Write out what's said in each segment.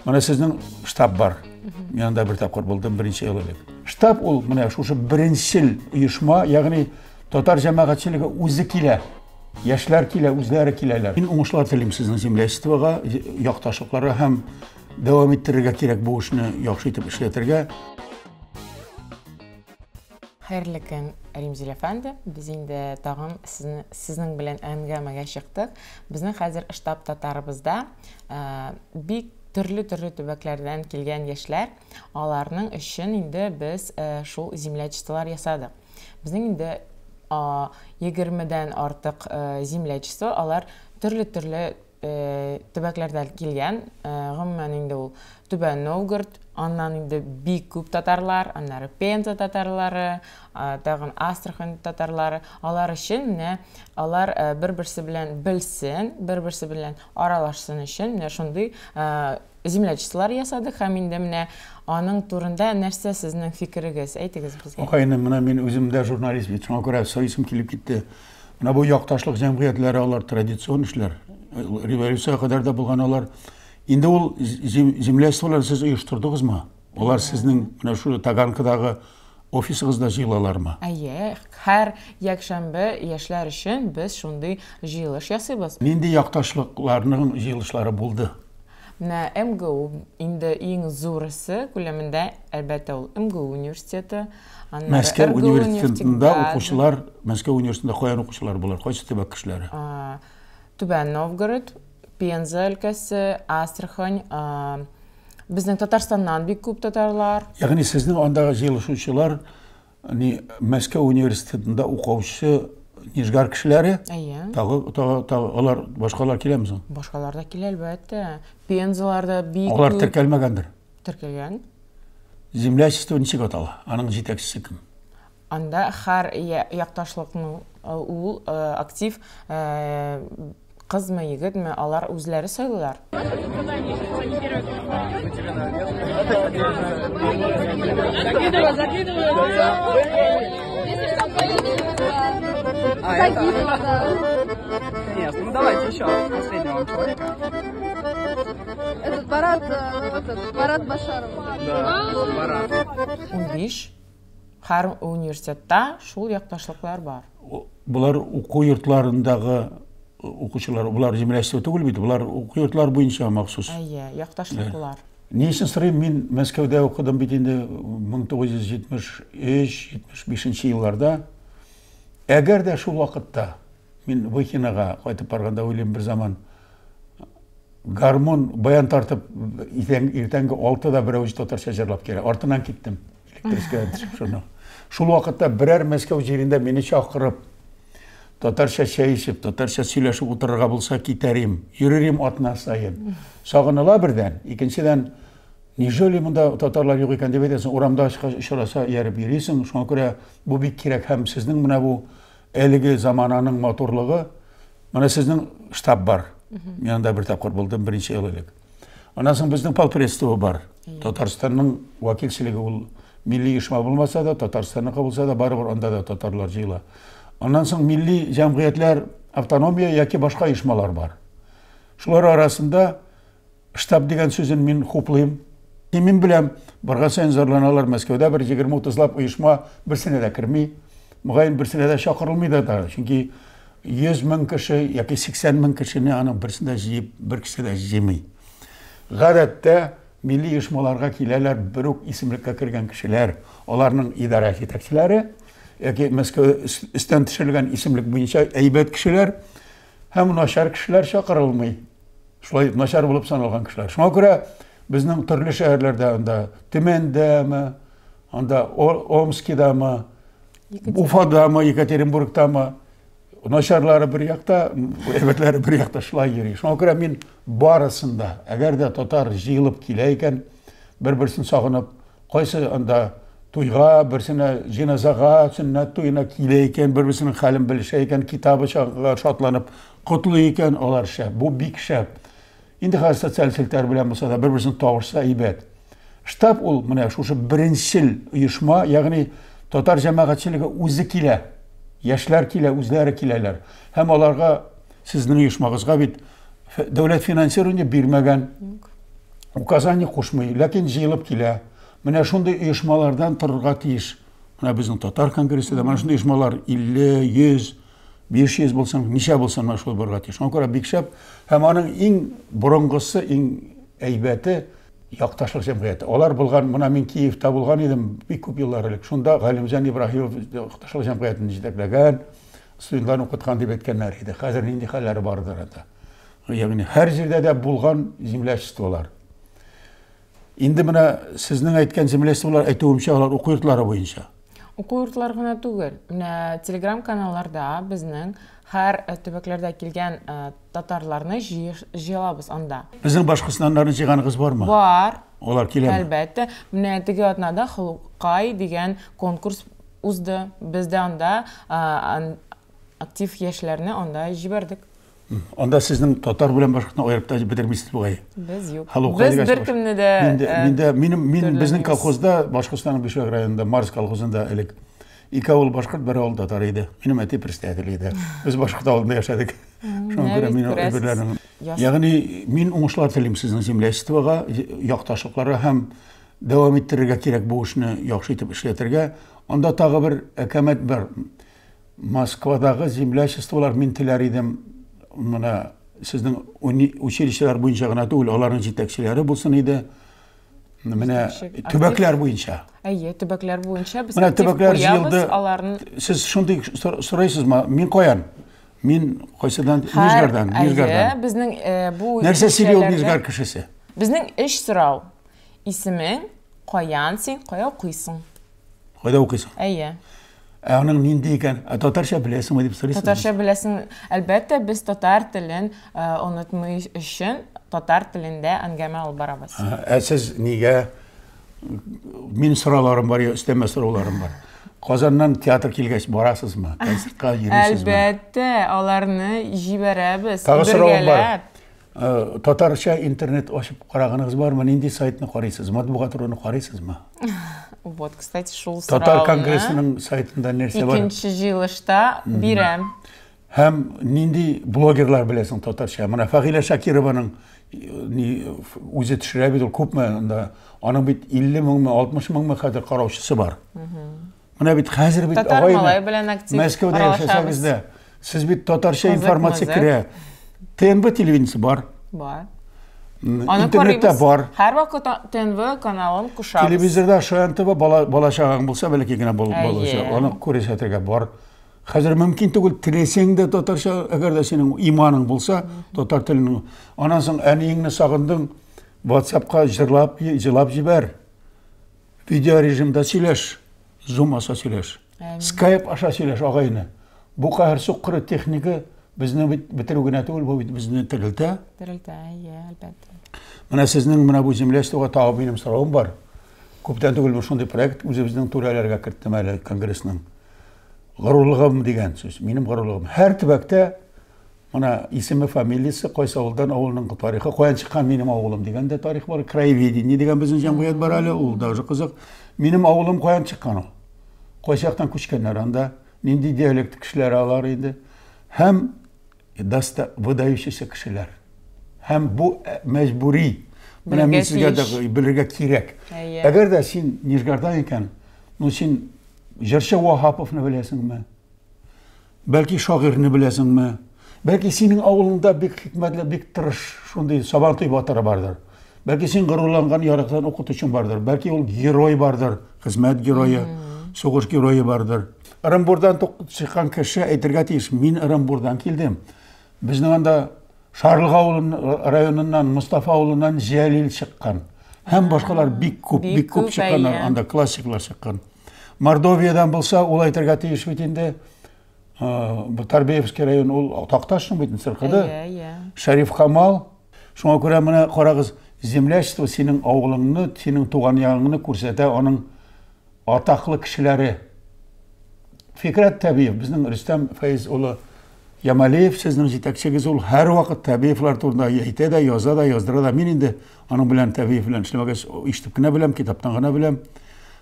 Менә сезнең штаб бар. Мин анда бер тапкыр булдым берничә ел элек. Штаб ул менә шушы беренчел оешма, ягъни татар җәмәгатьчелеге үзе килә. Яшьләр килә, үзләре киләләр. Мин уңышлар телим сезнең землячествога, якташлыкларга һәм дәвам иттерергә кирәк бу эшне яхшы итеп эшләтергә. Хәерле көн, Римзил әфәнде. Без инде тагын сезне, сезнең белән әңгәмәгә чыктык. Безнең хәзер штаб татарыбызда э, бик төрле-төрле төбәкләрдән килгән яшьләр, аларның өчен инде без э, шул землячестволар ясадык. Безнең инде 20-дән артык э, землячество, алар төрле-төрле төбәкләрдән килгән, гомумән инде ул Түбән Новгород, аннан инде бик күп татарлар, аннары Пенза татарлары, тагын Астрахань татарлары. Алар өчен менә алар бер-берсе белән белсен, бер-берсе белән аралашсын өчен менә шундый землячестволар ясадык һәм инде менә аның турында нәрсә сезнең фикерегез, әйтегез безгә. Акайны, менә мин үзем дә журналист бит, шуңа күрә сорыйсым килеп китте. Менә бу якташлык җәмгыятьләре алар традицион эшләр. Революциягә кадәр дә булган алар. Инде ул землячестволар сез оештырдыгызмы? Алар сезнең менә шул Таганкадагы офисыгызда җыелалармы? Әйе, һәр якшәмбе яшьләр өчен без шундый җыелыш ясыйбыз. Нинди якташлыкларның җыелышлары булды? Менә МГУ инде иң зурысы күләмендә, әлбәттә, ул МГУ университеты. Аннары Мәскәү университетында укучылар, Мәскәү университетында каян укучылар булыр? Кайсы төбәк кешеләре? Түбән Новгород, Пенза өлкәсе, Астрахань, безнең Татарстаннан бик күп татарлар. Ягъни сезнең андагы җыелышучылар ни Мәскәү университетында укучы Нижгар кешеләре? Әйе. Тагы, тагы, тагы, алар башкалар киләме соң? Башкалар да килә, әлбәттә. Пензалар да бик Алар теркәлмәгәндер. Теркәлгән. Землячество ничек атала? Аның җитәкчесе кем? Анда һәр якташлыкның ул актив кызмы, егетме, алар үзләре сайлыйлар. Конечно, ну давайте еще последнего человека. Этот Барат, этот, Барат Башаров. Да, Барат. 15 һәр университетта шул якташлыклар бар. Болар уку йортларындагы укучылар, болар землячество түгел бит, болар уку йортлары буенча махсус. Әйе, якташлыклар. Ни өчен сорыйм, мин Мәскәүдә укыдым бит инде 1973-75 елларда. Әгәр дә шул вакытта мин Выхинага кайтып барганда уйлыйм бер заман гармун, баян тартып иртәнге 6-да берәү татарча җырлап килә. Артыннан киттем. Электричкадан төшеп шуны. Шул вакытта берәр Мәскәү җирендә мине чакырып, татарча чәй эчеп, татарча сөйләшеп утырырга булса китәрим, йөрерим атна саен. Сагыныла бердән, икенчедән, неужели монда татарлар юк икән дип әйтәсең, урамда очраса ияреп йөрисең, шуңа күрә бу бик кирәк һәм сезнең менә бу әлеге замананың матурлыгы, менә сезнең штаб бар. Мин анда бер тапкыр булдым берничә ел элек. Аннан соң безнең полпредство бар. Татарстанның вәкилчелеге ул милли оешма булмаса да, Татарстанныкы булса да, барыбер анда да татарлар җыела. Аннан соң милли җәмгыятьләр, автономия яки башка оешмалар бар. Шулар арасында штаб дигән сүзен мин хуплыйм. Мин беләм, барган саен зарланалар, Мәскәүдә бер 20-30лап оешма берсенә дә керми. Мөгаен берсенә дә чакырылмый да, да. Чөнки 100 мең кеше яки 80 мең кешене аның берсен дә җыеп, бер кеше дә җыймый. Гадәттә милли оешмаларга киләләр бер үк исемлеккә кергән кешеләр, аларның идарә җитәкчеләре яки Мәскәү өстән төшерелгән исемлек буенча әйбәт кешеләр һәм начар кешеләр чакырылмый. Шулай начар булып саналган кешеләр. Шуңа күрә безнең төрле шәһәрләрдә анда Төмәндәме, анда Омскидамы, Уфадамы, Екатеринбургтамы, начарлары бер якта, әйбәтләре бер якта шулай йөри. Шуңа күрә мин барысын да, әгәр дә татар җыелып килә икән, бер-берсен сагынып, кайсы анда туйга, берсенә җеназага, сөннәт туена килә икән, бер-берсенең хәлен белешә икән, китабы шатланып котлый икән, алар шәп. Бу бик шәп. Инде хәзер социаль челтәр белән булса да бер-берсен табышса әйбәт. Штаб ул менә шушы беренчел оешма, ягъни татар җәмәгатьчелеге үзе килә. Яшьләр килә, үзләре киләләр. Һәм аларга сезнең оешмагызга бит дәүләт финансирование бирмәгән. Указание кушмый, ләкин җыелып килә. Менә шундый оешмалардан торырга тиеш. Менә безнең татар конгрессы да, менә шундый оешмалар 50, 100, 500 булсын, ничә булсын, менә шул булырга тиеш. Шуңа күрә бик шәп. Һәм аның иң борынгысы, иң әйбәте якташлык җәмгыяте. Алар булган, менә мин Киевта булган идем бик күп еллар элек. Шунда Галимҗан Ибраһимов якташлык җәмгыятен җитәкләгән, студентларны укыткан дип әйткәннәр иде. Хәзер нинди хәлләре бардыр анда. Ягъни һәр җирдә дә булган землячестволар. Инде менә сезнең әйткән землячестволар, әйтүемчә, алар уку йортлары буенча. Уку йортлары гына түгел. Менә Telegram каналларда безнең һәр э, төбәкләрдә килгән э, татарларны җыелабыз анда. Безнең башкортстаннарны җыйганыгыз бармы? Бар. Алар киләме? Әлбәттә. Менә теге атнада Холыкай дигән конкурс узды. Без дә анда э, актив яшьләрне анда җибәрдек. Анда сезнең татар белән башкортны аерып та бетермисез бугай. Без юк. Без беркемне дә Миндә, э, миндә минем мин безнең колхозда Башкортстанның Бишбәк районында Марс колхозында элек ике авыл башкорт, бер авыл татар иде. Минем әти председатель иде. Без башкорт авылында яшәдек. Шуңа күрә мин әйберләрнең. Ягъни мин уңышлар телим сезнең землячествога, якташлыкларга һәм дәвам иттерергә кирәк бу эшне яхшы итеп эшләтергә. Анда тагы бер әкәмәт бар. Москвадагы землячестволар мин теләр идем, менә сезнең училищелар буенча гына түгел, аларның җитәкчеләре булсын иде. Менә төбәкләр буенча. Әйе, төбәкләр буенча без Менә төбәкләр җыелды. Аларны... Сез шундый сорыйсызмы? Мин каян? Мин кайсыдан? Нижгардан, Нижгардан. Әйе, безнең э, бу Нәрсә сөйли ул Нижгар кешесе? Безнең өч сорау. Исемең, каян син, кая укыйсың? Кайда укыйсың? Әйе. Ә аның нинди икән? Ә татарча беләсеңме дип сорыйсың? Татарча беләсең. Әлбәттә, без татар телен э, онытмый өчен татар телендә әңгәмә алып барабыз. Ә сез нигә мин сорауларым бар, өстәмә сорауларым бар. Казаннан театр килгәч барасызмы? Концертка йөрисезме? Әлбәттә, аларны җибәрәбез. Тагы соравым бар. Э, татарча интернет ачып караганыгыз бармы? Нинди сайтны карыйсыз? Матбугат руны карыйсызмы? Вот, кстати, шул сорауны Татар конгрессының сайтында нәрсә бар? Икенче җыелышта бирәм. Һәм нинди блогерлар беләсең татарча? Менә Фагилә Шакированың э, үзе төшерә бит ул күпме анда. Аның бит 50 меңме, 60 меңме хәзер караучысы бар. Менә бит хәзер бит Татар малай белән актив Мәскәүдә яшәсәгез дә, сез бит татарча информация керә. ТНВ телевидениесе бар. Бар. Аны Интернетта бар. Һәрвакыт ТНВ каналын кушабыз. Телевизорда Шаян ТВ бала бала чагаң булса, бәлки генә бала аны күрсәтергә бар. Хәзер мөмкин түгел, теләсәң дә татарча, әгәр дә синең иманың булса, татар теленең. Аннан соң әниеңне сагындың, WhatsApp-ка җырлап, җылап җибәр. Видео режимда сөйләш, Zoom аша сөйләш. Skype аша сөйләш, агайны. Бу каһәр суккыры техника безне бит бетерү генә түгел, бу бит безне терелтә. Терелтә, әйе, әлбәттә. Менә сезнең менә бу землячествога тагы минем соравым бар. Күптән түгел мин шундый проект үзебезнең түрәләргә керттем әле конгрессның. Горурлыгым дигән сүз, минем горурлыгым. Һәр төбәктә Менә исеме, фамилиясе, кайсы авылдан, авылның тарихы, каян чыккан минем авылым дигән дә тарих бар. Краеведение дигән безнең җәмгыять бар әле, ул даже кызык. Минем авылым каян чыккан ул? Кайсы яктан күчкәннәр анда? Нинди диалект кешеләре алар инде? Һәм даста выдающийся кешеләр. Һәм бу э, мәҗбүри. Менә мин сезгә дә белергә кирәк. Әгәр дә син Нижгардан икән, ну син җырчы Ваһаповны беләсеңме? Бәлки шагыйрьне беләсеңме? Бәлки синең авылыңда бик хикмәтле, бик тырыш шундый Сабантуй батыры бардыр. Бәлки син горурланган яраткан укытучың бардыр. Бәлки ул герой бардыр, хезмәт герое, сугыш герое бардыр. Ырынбурдан чыккан кеше әйтергә тиеш, мин Ырынбурдан килдем. Безнең анда Шарлык авылын районыннан, Мостафа авылыннан Җәлил чыккан. Һәм башкалар бик күп, бик күп чыкканнар, анда классиклар чыккан. Мордовиядән булса, ул әйтергә тиеш бит инде. Бу Тарбеевский район ул Такташның бит Сыркыды. Шәриф Камал. Шуңа күрә менә карагыз, землячество синең авылыңны, синең туган ягыңны күрсәтә, аның атаклы кешеләре. Фикрәт Тәбиев, безнең Рөстәм Фәиз улы Ямалиев, сезнең җитәкчегез, ул һәрвакыт Тәбиевлар турында әйтә дә, яза да, яздыра да. Мин инде аның белән Тәбиев белән эшләмәгәч, ишетеп кенә беләм, китаптан гына беләм.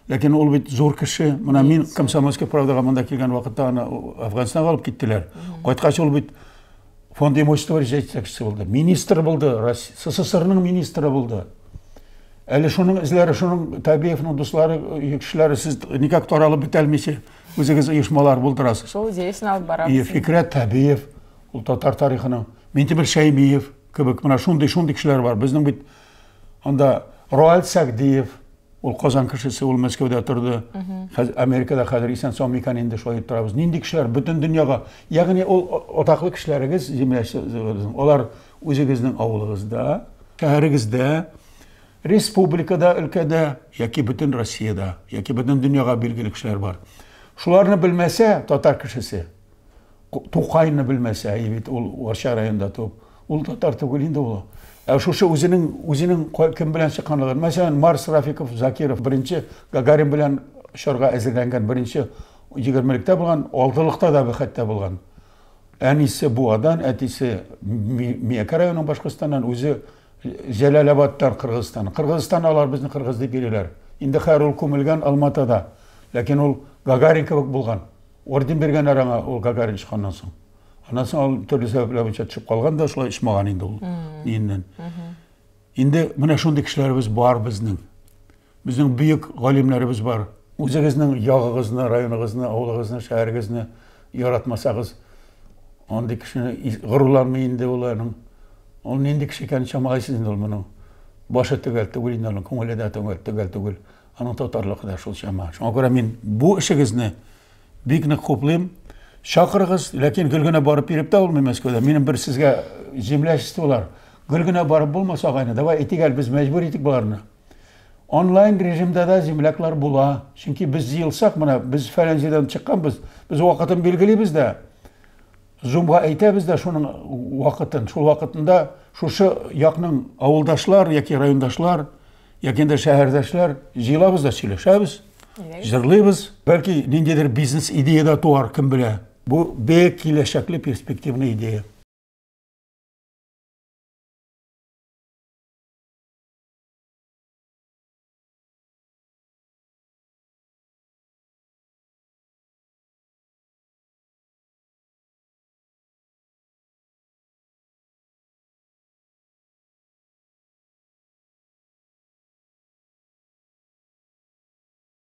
Ләкин ул бит зур кеше. Менә мин Комсомольская правдага монда килгән вакытта аны Әфганстанга алып киттеләр. Кайткач ул бит фонд имущества җитәкчесе булды, министр булды, СССРның министры булды. Әле шуның эзләре, шуның Табиевның дуслары, кешеләре сез никак таралып бетәлмичә үзегез оешмалар булдырасыз. Шул идеясен алып барабыз. Фикрәт Табиев, ул татар тарихының, Минтимер Шәймиев кебек менә шундый-шундый кешеләр бар. Безнең бит анда Роальд Сәгдиев, ул Казан кешесе, ул Мәскәүдә торды. Хәзер Америкада хәзер исән сау микән инде шулай итеп торабыз. Нинди кешеләр бөтен дөньяга, ягъни ул атаклы кешеләрегез, землячыларыгыз, алар үзегезнең авылыгызда, шәһәрегездә, республикада, өлкәдә яки бөтен Россиядә, яки бөтен дөньяга билгеле кешеләр бар. Шуларны белмәсә татар кешесе, Тукайны белмәсә, әй бит ул Арча районында туып, ул татар түгел инде ул. Ә шушы үзенең үзенең кем белән чыкканлыгын, мәсәлән, Марс Рафиков Закиров беренче Гагарин белән очарга әзерләнгән беренче егермелектә булган, алтылыкта да хәтта булган. Әнисе Буадан, әтисе Миякә районының Башкортстаннан, үзе Җәләлабадтан, Кыргызстан. Кыргызстан алар безне кыргыз дип йөриләр. Инде хәер ул күмелгән Алматада. Ләкин ул Гагарин кебек булган. Орден биргәннәр аңа ул Гагарин чыкканнан соң. Аннан соң ул төрле сәбәпләр буенча төшеп калган да шулай очмаган инде ул ниеннән. Инде менә шундый кешеләребез бар безнең. Безнең бөек галимнәребез бар. Үзегезнең ягыгызны, районыгызны, авылыгызны, шәһәрегезне яратмасагыз, андый кешене горурланмый инде ул аның. Ул нинди кеше икәнен чамалайсыз инде ул моның. Башы төгәл түгел инде аның, күңеле дә төгәл түгел. Аның татарлыгы да шул чама. Шуңа күрә мин бу эшегезне бик нык хуплыйм. Чакырыгыз, ләкин гел генә барып йөреп тә булмый Мәскәүдә. Минем бер сезгә землячестволар. Гел генә барып булмас, агайны. Давай әйтик әле, без мәҗбүр итик боларны. Онлайн режимда да земляклар була. Чөнки без җыелсак, менә без фәлән җирдән чыкканбыз, без вакытын билгелибез дә. Зумга әйтәбез дә шуның вакытын. Шул вакытында шушы якның авылдашлар яки райондашлар, яки инде шәһәрдәшләр җыелабыз да сөйләшәбез, җырлыйбыз. Бәлки ниндидер бизнес идея да туар, кем белә. Бу бик киләчәкле перспективный идея.